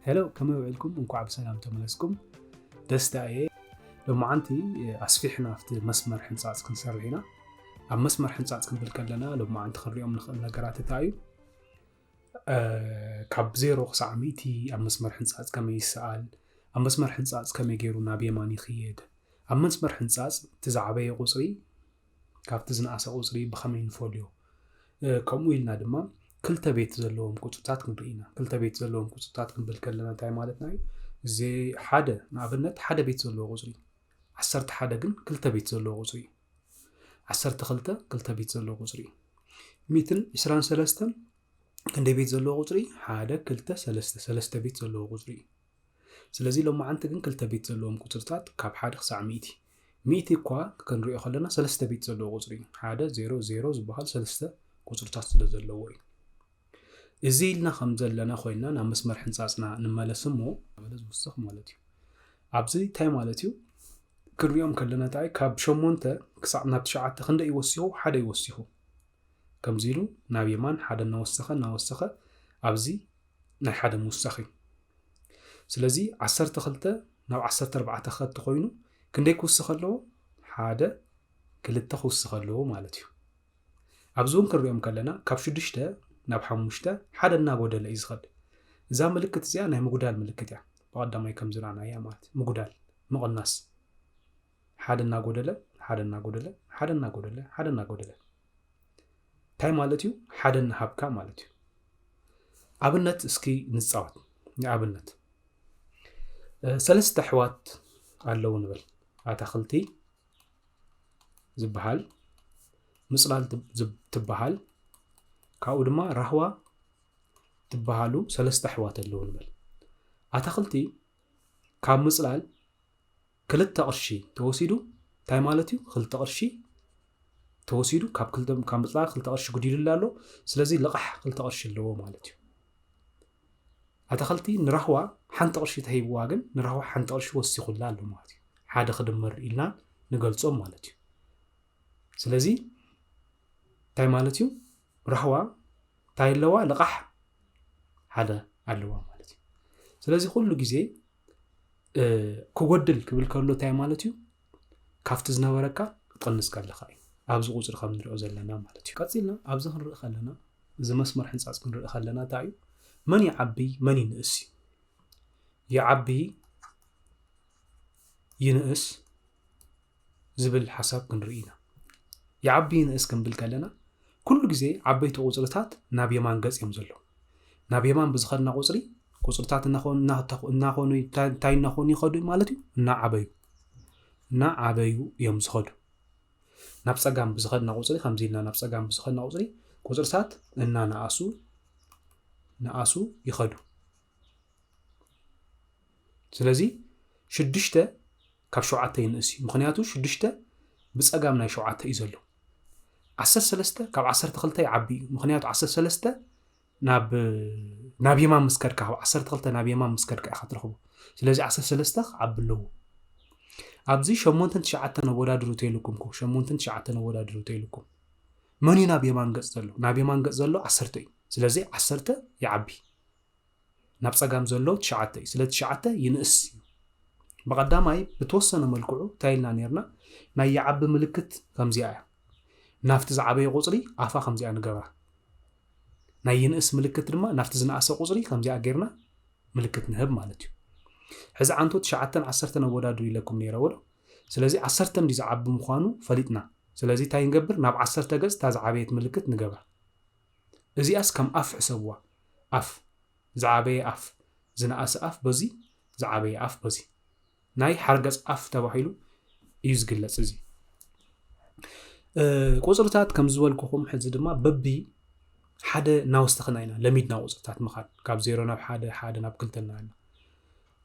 ሄሎ፣ ከመይ ውዒልኩም? እንኳዕ ብሰላም ተመለስኩም። ደስታ እየ። ሎማዓንቲ ኣስፊሕና ኣብቲ መስመር ሕንፃፅ ክንሰርሕ ኢና። ኣብ መስመር ሕንፃፅ ክንብል ከለና ሎማዓንቲ ክንሪኦም ንኽእል ነገራት እንታይ እዩ? ካብ ዜሮ ክሳዕ ሚእቲ ኣብ መስመር ሕንፃፅ ከመይ ይሰኣል፣ ኣብ መስመር ሕንፃፅ ከመይ ገይሩ ናብ የማን ይኽየድ፣ ኣብ መስመር ሕንፃፅ እቲ ዝዓበየ ቁፅሪ ካብቲ ዝነኣሰ ቁፅሪ ብኸመይ ንፈልዮ? ከምኡ ኢልና ድማ ክልተ ቤት ዘለዎም ቁፅርታት ክንርኢ ኢና። ክልተ ቤት ዘለዎም ቁፅርታት ክንብል ከለና እንታይ ማለትና እዩ? እዚ ሓደ ንኣብነት ሓደ ቤት ዘለዎ ቁፅሪ፣ ዓሰርተ ሓደ ግን ክልተ ቤት ዘለዎ ቁፅሪ እዩ። ዓሰርተ ክልተ ክልተ ቤት ዘለዎ ቁፅሪ እዩ። ሚእትን ዕስራን ሰለስተን ክንደይ ቤት ዘለዎ ቁፅሪ? ሓደ፣ ክልተ፣ ሰለስተ፣ ሰለስተ ቤት ዘለዎ ቁፅሪ እዩ። ስለዚ ሎማዓንቲ ግን ክልተ ቤት ዘለዎም ቁፅርታት ካብ ሓደ ክሳዕ ሚእቲ፣ ሚእቲ እኳ ክንሪኦ ከለና ሰለስተ ቤት ዘለዎ ቁፅሪ እዩ። ሓደ፣ ዜሮ፣ ዜሮ ዝበሃል ሰለስተ ቁፅርታት ስለ ዘለዎ እዩ። እዚ ኢልና ከም ዘለና ኮይና ናብ መስመር ሕንፃፅና ንመለስ እሞ ዝውስኽ ማለት እዩ። ኣብዚ እንታይ ማለት እዩ? ክንሪኦም ከለና እንታይ ካብ ሸሞንተ ክሳዕ ናብ ትሽዓተ ክንደይ ይወሲኹ? ሓደ ይወሲኹ። ከምዚ ኢሉ ናብ የማን ሓደ እናወሰኸ እናወሰኸ ኣብዚ ናይ ሓደ ምውሳኽ እዩ። ስለዚ ዓሰርተ ክልተ ናብ ዓሰርተ ኣርባዕተ ክኸቲ ኮይኑ ክንደይ ክውስኽ ኣለዎ? ሓደ ክልተ ክውስኽ ኣለዎ ማለት እዩ። ኣብዚ እውን ክንሪኦም ከለና ካብ ሽዱሽተ ናብ ሓሙሽተ ሓደ እናጎደለ እዩ ዝኸድ። እዛ ምልክት እዚኣ ናይ ምጉዳል ምልክት እያ። ብቐዳማይ ከም ዝረኣናያ ማለት ምጉዳል፣ ምቕናስ፣ ሓደ እናጎደለ ሓደ እናጎደለ ሓደ እናጎደለ ሓደ እናጎደለ። እንታይ ማለት እዩ? ሓደ እናሃብካ ማለት እዩ። ኣብነት እስኪ ንፃወት። ንኣብነት ሰለስተ ኣሕዋት ኣለዉ ንበል። ኣታኽልቲ ዝበሃል፣ ምፅላል ትበሃል፣ ካብኡ ድማ ራህዋ ትበሃሉ ሰለስተ ኣሕዋት ኣለዉ ንበል። ኣታኽልቲ ካብ ምፅላል ክልተ ቅርሺ ተወሲዱ እንታይ ማለት እዩ? ክልተ ቅርሺ ተወሲዱ ካብ ክልተ ካብ ምፅላል ክልተ ቅርሺ ጉዲሉላ ኣሎ። ስለዚ ልቓሕ ክልተ ቅርሺ ኣለዎ ማለት እዩ። ኣታኽልቲ ንራህዋ ሓንቲ ቅርሺ ተሂብዋ ግን ንራህዋ ሓንቲ ቅርሺ ወሲኹላ ኣሎ ማለት እዩ። ሓደ ክድምር ኢልና ንገልጾም ማለት እዩ። ስለዚ እንታይ ማለት እዩ? ራህዋ እንታይ ኣለዋ? ልቓሕ ሓደ ኣለዋ ማለት እዩ። ስለዚ ኩሉ ግዜ ክጎድል ክብል ከሎ እንታይ ማለት እዩ? ካብቲ ዝነበረካ ክትቕንስ ከለኻ እዩ። ኣብዚ ቁፅሪ ከም ንሪኦ ዘለና ማለት እዩ። ቀፂልና ኣብዚ ክንርኢ ከለና እዚ መስመር ሕንፃፅ ክንርኢ ከለና እንታይ እዩ? መን ይዓቢ መን ይንእስ እዩ። ይዓቢ ይንእስ ዝብል ሓሳብ ክንርኢ ኢና። ይዓቢ ይንእስ ክንብል ከለና ኩሉ ግዜ ዓበይቲ ቁፅርታት ናብ የማን ገፅ እዮም ዘለዉ። ናብ የማን ብዝኸድና ቁፅሪ ቁፅርታት እናኾኑ እንታይ እናኾኑ ይኸዱ ማለት እዩ? እናዓበዩ እናዓበዩ እዮም ዝኸዱ። ናብ ፀጋም ብዝኸድና ቁፅሪ ከምዚ ኢልና ናብ ፀጋም ብዝኸድና ቁፅሪ ቁፅርታት እናነኣሱ ነኣሱ ይኸዱ። ስለዚ ሽዱሽተ ካብ ሸውዓተ ይንእስ እዩ። ምኽንያቱ ሽዱሽተ ብፀጋም ናይ ሸውዓተ እዩ ዘሎ። ዓሰርተ ሰለስተ ካብ ዓሰርተ ክልተ ይዓቢ እዩ። ምኽንያቱ ዓሰርተ ሰለስተ ናብ ናብ የማን ምስ ከድካ ካብ ዓሰርተ ክልተ ናብ የማን ምስ ከድካ ኢኻ ትረኽቦ። ስለዚ ዓሰርተ ሰለስተ ክዓቢ ኣለዎ። ኣብዚ ሸሞንተን ትሽዓተን ኣወዳድሩ ተይልኩም ኮ ሸሞንተን ትሽዓተን ኣወዳድሩ ተይልኩም መን እዩ ናብ የማን ገፅ ዘሎ? ናብ የማን ገፅ ዘሎ ዓሰርተ እዩ። ስለዚ ዓሰርተ ይዓቢ። ናብ ፀጋም ዘሎ ትሽዓተ እዩ። ስለ ትሽዓተ ይንእስ እዩ። ብቐዳማይ ብተወሰነ መልክዑ እንታይ ኢልና ነርና? ናይ ይዓቢ ምልክት ከምዚኣ እያ። ናብቲ ዝዓበየ ቁፅሪ ኣፋ ከምዚኣ ንገብራ። ናይ ይንእስ ምልክት ድማ ናብቲ ዝነኣሰ ቁፅሪ ከምዚኣ ጌርና ምልክት ንህብ ማለት እዩ። ሕዚ ዓንቶ ትሽዓተን ዓሰርተን ኣወዳድሩ ኢለኩም ነይረ ወዶ። ስለዚ ዓሰርተ እንዲ ዝዓቢ ምዃኑ ፈሊጥና። ስለዚ እንታይ ንገብር? ናብ ዓሰርተ ገፅ እታ ዝዓበየት ምልክት ንገብራ። እዚኣስ ከም ኣፍ ሕሰብዋ። ኣፍ ዝዓበየ ኣፍ ዝነኣሰ ኣፍ በዚ ዝዓበየ ኣፍ በዚ ናይ ሓርገፅ ኣፍ ተባሂሉ እዩ ዝግለፅ። እዚ ቁፅርታት ከም ዝበልኩኹም ሕዚ ድማ በቢ ሓደ እናወሰኽና ኢና ለሚድና ቁፅርታት ምኻድ። ካብ ዜሮ ናብ ሓደ፣ ሓደ ናብ ክልተ እናበልና።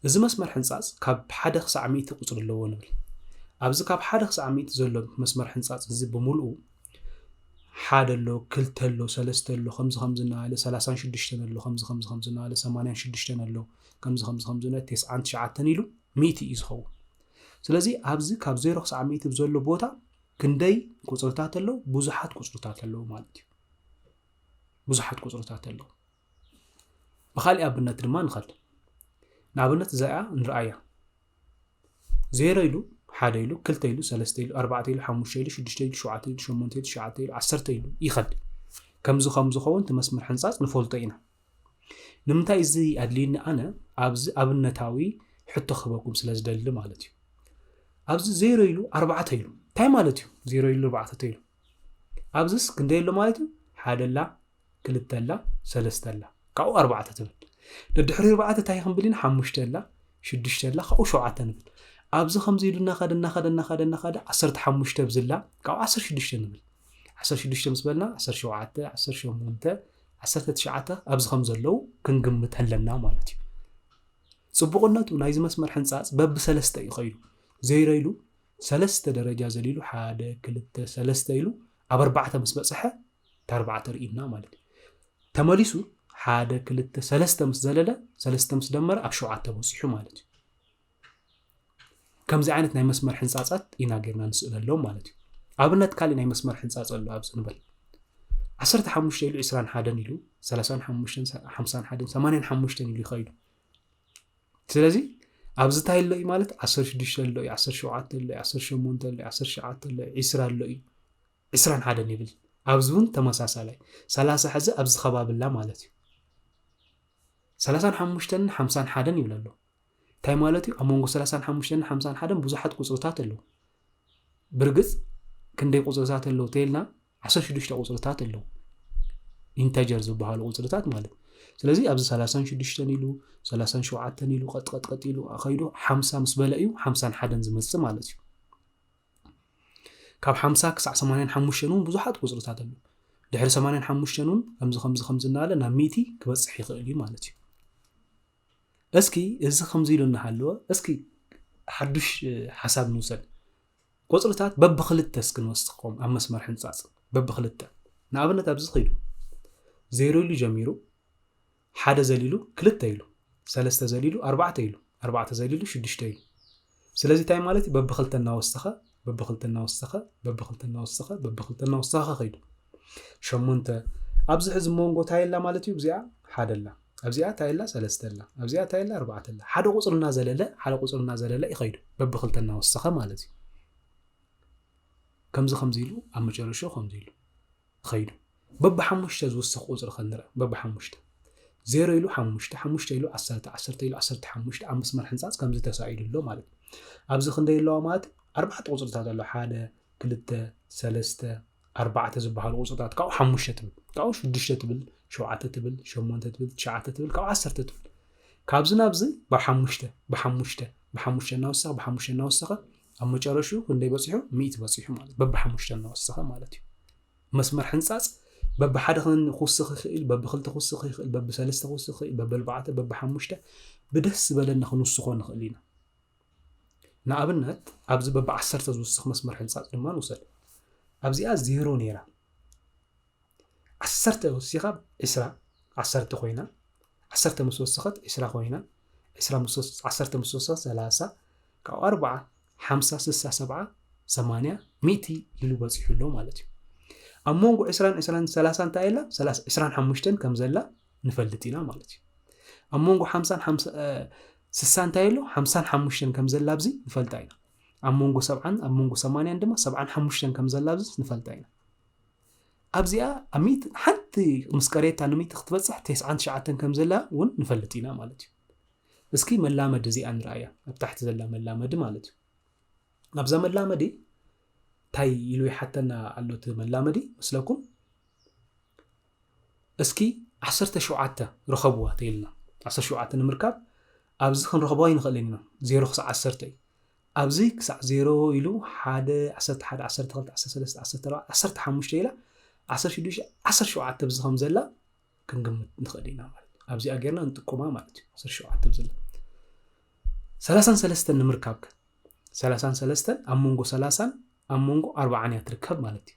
እዚ መስመር ሕንፃፅ ካብ ሓደ ክሳዕ ሚእቲ ቁፅሪ ኣለዎ ንብል። ኣብዚ ካብ ሓደ ክሳዕ ሚእቲ ዘሎ መስመር ሕንፃፅ እዚ ብምልኡ ሓደ ኣሎ፣ ክልተ ኣሎ፣ ሰለስተ ኣሎ፣ ከምዚ ከምዚ እናበለ ሰላሳን ሽዱሽተን ኣሎ፣ ከምዚ ከምዚ ከምዚ እናበለ ሰማንያን ሽዱሽተን ኣሎ፣ ከምዚ ከምዚ ከምዚ እናበለ ተስዓን ትሽዓተን ኢሉ ሚእቲ እዩ ዝኸውን። ስለዚ ኣብዚ ካብ ዜሮ ክሳዕ ሚእቲ ብዘሎ ቦታ ክንደይ ቁፅርታት ኣለዉ? ብዙሓት ቁፅርታት ኣለዉ ማለት እዩ። ብዙሓት ቁፅርታት ኣለዉ። ብኻሊእ ኣብነት ድማ ንኸድ። ንኣብነት እዛኣ ንርኣያ። ዜሮ ኢሉ፣ ሓደ ኢሉ፣ ክልተ ኢሉ፣ ሰለስተ ኢሉ፣ ኣርባዕተ ኢሉ፣ ሓሙሽተ ኢሉ፣ ሽዱሽተ ኢሉ፣ ሸውዓተ ኢሉ፣ ሸሞንተ ኢሉ፣ ትሽዓተ ኢሉ፣ ዓሰርተ ኢሉ ይኸድ። ከምዚ ከም ዝኸውን እቲ መስመር ሕንጻጽ ንፈልጦ ኢና። ንምንታይ እዚ ኣድልዩኒ? ኣነ ኣብዚ ኣብነታዊ ሕቶ ክህበኩም ስለ ዝደሊ ማለት እዩ። ኣብዚ ዜሮ ኢሉ ኣርባዕተ ኢሉ እንታይ ማለት እዩ? ዜሮ ኢሉ ኣርባዕተ ኢሉ ኣብዚስ ክንደይ ኣሎ ማለት እዩ? ሓደ ኣላ፣ ክልተ ኣላ፣ ሰለስተ ኣላ፣ ካብኡ ኣርባዕተ ትብል። ደድሕሪ ኣርባዕተ እንታይ ክንብል ኢና? ሓሙሽተ ኣላ፣ ሽዱሽተ ኣላ፣ ካብኡ ሸውዓተ ንብል። ኣብዚ ከምዚ ኢሉ እናኸደ እናኸደ እናኸደ እናኸደ ዓሰርተ ሓሙሽተ ኣብዚላ፣ ካብኡ ዓሰርተ ሽዱሽተ ንብል። ዓሰርተ ሽዱሽተ ምስ በልና ዓሰርተ ሸውዓተ፣ ዓሰርተ ሸሞንተ፣ ዓሰርተ ትሽዓተ ኣብዚ ከም ዘለዉ ክንግምት ኣለና ማለት እዩ። ጽቡቕነቱ ናይዚ መስመር ሕንጻጽ በብሰለስተ እዩ ኸይዱ። ዜሮ ኢሉ ሰለስተ ደረጃ ዘሊሉ፣ ሓደ፣ ክልተ፣ ሰለስተ ኢሉ ኣብ ኣርባዕተ ምስ በጽሐ፣ እታ ኣርባዕተ ርኢና ማለት እዩ። ተመሊሱ ሓደ፣ ክልተ፣ ሰለስተ ምስ ዘለለ፣ ሰለስተ ምስ ደመረ ኣብ ሸውዓተ በጺሑ ማለት እዩ። ከምዚ ዓይነት ናይ መስመር ሕንጻጻት ኢና ጌርና ንስእለሎም ማለት እዩ። ኣብነት ካሊእ ናይ መስመር ሕንጻጽ ኣሎ ኣብዚ ንበል። ዓሰርተ ሓሙሽተ ኢሉ ዕስራን ሓደን ኢሉ፣ ሰላሳን ሓሙሽተን፣ ሓምሳን ሓደን፣ ሰማንያን ሓሙሽተን ኢሉ ይኸይዱ። ስለዚ ኣብዚ እንታይ ኣሎ እዩ ማለት ዓሰርተ ሽዱሽተ ኣሎ እዩ፣ ዓሰርተ ሸውዓተ ኣሎ እዩ፣ ዓሰርተ ሸሞንተ ኣሎ እዩ፣ ዓሰርተ ትሽዓተ ኣሎ እዩ፣ ዕስራ ኣሎ እዩ፣ ዕስራን ሓደን ይብል። ኣብዚ እውን ተመሳሳላይ ሰላሳ ሕዚ ኣብዚ ከባቢ ኣላ ማለት እዩ። ሰላሳን ሓሙሽተን ሓምሳን ሓደን ይብል ኣሎ። እንታይ ማለት እዩ? ኣብ መንጎ ሰላሳን ሓሙሽተን ሓምሳን ሓደን ብዙሓት ቁጽርታት ኣለዉ። ብርግጽ ክንደይ ቁጽርታት ኣለዉ ተይልና ዓሰርተ ሽዱሽተ ቁጽርታት ኣለዉ። ኢንተጀር ዝበሃሉ ቁጽርታት ማለት። ስለዚ ኣብዚ ሰላሳን ሽዱሽተን ኢሉ፣ ሰላሳን ሸውዓተን ኢሉ፣ ቀጥ ቀጥ ቀጥ ኢሉ ከይዱ ሓምሳ ምስ በለ እዩ ሓምሳን ሓደን ዝመጽእ ማለት እዩ። ካብ ሓምሳ ክሳዕ ሰማንያን ሓሙሽተን እውን ብዙሓት ቁጽርታት ኣለዉ። ድሕሪ ሰማንያን ሓሙሽተን እውን ከምዚ ከምዚ ከምዚ እናበለ ናብ ሚእቲ ክበጽሕ ይኽእል እዩ ማለት እዩ። እስኪ እዚ ከምዚ ኢሉ እናሃለወ፣ እስኪ ሓዱሽ፣ እ፣ ሓሳብ ንውሰድ። ቁጽርታት በብኽልተ እስኪ ንወስኾም ኣብ መስመር ሕንጻጽ። በብኽልተ። ንኣብነት ኣብዚ ኸይዱ። ዜሮ ኢሉ ጀሚሩ፣ ሓደ ዘሊሉ ክልተ ኢሉ፣ ሰለስተ ዘሊሉ ኣርባዕተ ኢሉ፣ ኣርባዕተ ዘሊሉ ሽዱሽተ ኢሉ። ስለዚ እንታይ ማለት እዩ? በብኽልተ እናወሰኸ፣ በብኽልተ እናወሰኸ፣ በብኽልተ እናወሰኸ፣ በብኽልተ እናወሰኸ ኸይዱ። ሸሞንተ። ኣብዚ ሕዚ መንጎ እንታይ ኣላ ማለት እዩ? እዚኣ ሓደ ኣላ። ኣብዚኣ እንታይ ኣላ? ሰለስተ ኣላ። ኣብዚኣ እንታይ ኣላ? ኣርባዕተ ኣላ። ሓደ ቁጽሪ እናዘለለ፣ ሓደ ቁጽሪ እናዘለለ ይኸይዱ። በብኽልተ እናወሰኸ ማለት እዩ። ከምዚ ከምዚ ኢሉ ኣብ መጨረሻ ከምዚ ኢሉ ኸይዱ። በብሓሙሽተ ዝውስኽ ቁጽሪ ከንርአ። በብሓሙሽተ። ዜሮ ኢሉ ሓሙሽተ፣ ሓሙሽተ ኢሉ ዓሰርተ፣ ዓሰርተ ኢሉ ዓሰርተ ሓሙሽተ ኣብ መስመር ሕንጻጽ ከምዚ ተሳኢሉ ኣሎ ማለት እዩ። ኣብዚ ክንደይ ኣለዋ ማለት እዩ? ኣርባዕተ ቁጽርታት ኣሎ። ሓደ፣ ክልተ፣ ሰለስተ፣ ኣርባዕተ ዝበሃሉ ቁጽርታት። ካብኡ ሓሙሽተ ትብል፣ ካብኡ ሽዱሽተ ትብል፣ ሸውዓተ ትብል፣ ሸሞንተ ትብል፣ ትሽዓተ ትብል፣ ካብኡ ዓሰርተ ትብል። ካብዚ ናብዚ ብሓሙሽተ፣ ብሓሙሽተ፣ ብሓሙሽተ እናወሰኸ፣ ብሓሙሽተ እናወሰኸ ኣብ መጨረሽኡ ክንደይ በጺሑ? ሚእቲ በጺሑ ማለት እዩ። በብሓሙሽተ እናወሰኸ ማለት እዩ። መስመር ሕንጻጽ በብሓደ ክን-፣ ክውስኽ ይኽእል፣ በብኽልተ ክውስኽ ይኽእል፣ በብሰለስተ ክውስኽ ይኽእል፣ በብኣርባዕተ፣ በብሓሙሽተ ብደስ ዝበለና ክንውስኾ ንኽእል ኢና። ንኣብነት ኣብዚ በብዓሰርተ ዝውስኽ መስመር ሕንጻጽ ድማ ንውሰድ። ኣብዚኣ ዜሮ ነይራ። ዓሰርተ ወሲኻ ዕስራ፣ ዓሰርተ ኮይና፣ ዓሰርተ ምስ ወሰኸት ዕስራ ኮይና፣ ዕስራ ምስ ወስ-፣ ዓሰርተ ምስ ወሰኸት ሰላሳ፣ ካብኡ ኣርብዓ፣ ሓምሳ፣ ስሳ፣ ሰብዓ፣ ሰማንያ፣ ሚእቲ ኢሉ በጺሑ ኣሎ ማለት እዩ። ኣብ መንጎ ዕስራን ዕስራን ሰላሳ እንታይ ኣላ? ሰላሳ፣ ዕስራን ሓሙሽተን ከም ዘላ ንፈልጥ ኢና ማለት እዩ። ኣብ መንጎ ሓምሳን ሓምሳ፣ እ፣ ስሳ እንታይ ኣሎ? ሓምሳን ሓሙሽተን ከም ዘላ ኣብዚ ንፈልጣ ኢና። ኣብ መንጎ ሰብዓን ኣብ መንጎ ሰማንያን ድማ ሰብዓን ሓሙሽተን ከም ዘላ ኣብዚ ንፈልጣ ኢና። ኣብዚኣ ኣብ ሚእቲ፣ ሓንቲ ምስ ቀሬታ ንሚእቲ ክትበጽሕ ተስዓን ትሽዓተን ከም ዘላ እውን ንፈልጥ ኢና ማለት እዩ። እስኪ መላመዲ እዚኣ ንርኣያ፣ ኣብ ታሕቲ ዘላ መላመዲ ማለት እዩ። ኣብዛ መላመዲ እንታይ ኢሉ ይሓተና ኣሎ እቲ መላመዲ መስለኩም? እስኪ ዓሰርተ ሸውዓተ ርኸብዋ ተይልና። ዓሰርተ ሸውዓተ ንምርካብ ኣብዚ ክንረኽቦ ኣይንኽእልን ኢና። ዜሮ ክሳዕ ዓሰርተ እዩ። ኣብዚ ክሳዕ ዜሮ ኢሉ ሓደ፣ ዓሰርተ ሓደ፣ ዓሰርተ ክልተ፣ ዓሰርተ ሰለስተ፣ ዓሰርተ ኣርባዕተ፣ ዓሰርተ ሓሙሽተ ኢላ ዓሰርተ ሽዱሽተ፣ ዓሰርተ ሸውዓተ ኣብዚ ከም ዘላ ክንግምት ንኽእል ኢና ማለት እዩ። ኣብዚኣ ጌርና ንጥቁማ ማለት እዩ። ዓሰርተ ሸውዓተ ብዘላ ሰላሳን ሰለስተን ንምርካብ ከ? ሰላሳን ሰለስተን ኣብ መንጎ ሰላሳን ኣብ መንጎ ኣርባዓን እያ ትርከብ ማለት እዩ።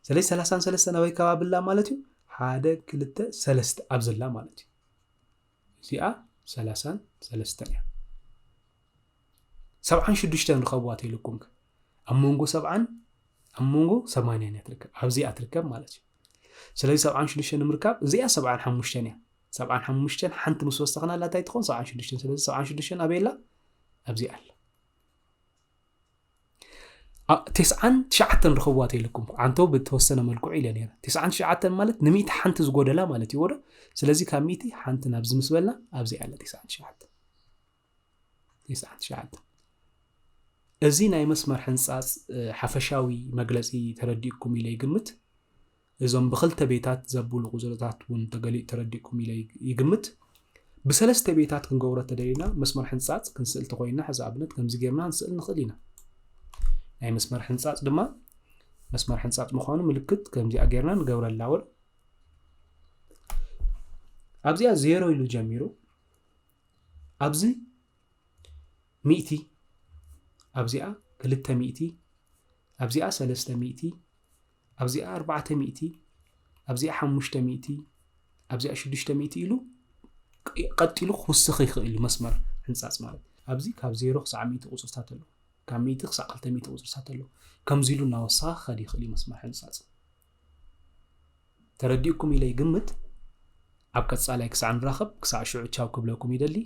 ስለዚ ሰላሳን ሰለስተን ኣበይ ከባቢ ኣላ ማለት እዩ? ሓደ፣ ክልተ፣ ሰለስተ ኣብዚ ኣላ ማለት እዩ። እዚኣ ሰላሳን ሰለስተን እያ። ሰብዓን ሽዱሽተን ርኸብዋ ተይልኩም ከ? ኣብ መንጎ ሰብዓን ኣብ መንጎ ሰማንያን እያ ትርከብ። ኣብዚኣ ትርከብ ማለት እዩ። ስለዚ ሰብዓን ሽዱሽተን ንምርካብ እዚኣ ሰብዓን ሓሙሽተን እያ። ሰብዓን ሓሙሽተን ሓንቲ ምስ ወሰኽናላ እንታይ ትኾን? ሰብዓን ሽዱሽተን። ስለዚ ሰብዓን ሽዱሽተን ኣበይ ኣላ? ኣብዚ ኣላ። አ- ተስዓን ትሽዓተን ርኸብዋ ተይልኩም፣ ኣንተው ብተወሰነ መልክዑ ኢለ ነይረ። ተስዓን ትሽዓተን ማለት ንሚእቲ ሓንቲ ዝጎደላ ማለት እዩ ወዶ። ስለዚ ካብ ሚእቲ ሓንቲ ናብዚ ምስ በልና ኣብዚ ኣላ። ተስዓን ትሽዓተን። ተስዓን ትሽዓተን። እዚ ናይ መስመር ሕንፃፅ ሓፈሻዊ መግለፂ ተረዲእኩም ኢለ ይግምት። እዞም ብክልተ ቤታት ዘብሉ ቁፅርታት እውን ተገሊኡ ተረዲእኩም ኢለ ይግምት። ብሰለስተ ቤታት ክንገብሮ ተደሊና መስመር ሕንፃፅ ክንስእል ተኮይና ሕዚ ኣብነት ከምዚ ጌርና ክንስእል ንኽእል ኢና። ናይ መስመር ሕንፃፅ ድማ መስመር ሕንፃፅ ምዃኑ ምልክት ከምዚኣ ጌርና ንገብረላ። ወር ኣብዚኣ ዜሮ ኢሉ ጀሚሩ ኣብዚ ሚእቲ፣ ኣብዚኣ ክልተ ሚእቲ፣ ኣብዚኣ ሰለስተ ሚእቲ፣ ኣብዚኣ ኣርባዕተ ሚእቲ፣ ኣብዚኣ ሓሙሽተ ሚእቲ፣ ኣብዚኣ ሽዱሽተ ሚእቲ ኢሉ ቀጢሉ ክውስኽ ይኽእል እዩ። መስመር ሕንፃፅ ማለት ኣብዚ ካብ ዜሮ ክሳዕ ሚእቲ ቁፅርታት ኣለዉ። ካብ ሚእቲ ክሳዕ ክልተ ሚእቲ ቁፅርታት ኣለዉ። ከምዚ ኢሉ እናወሰኸ ክኸድ ይኽእል እዩ መስመር ሕንፃፅ። ተረዲእኩም ኢለ ይግምት። ኣብ ቀፃላይ ክሳዕ ንራኸብ ክሳዕ ሽዑ ቻው ክብለኩም ይደሊ።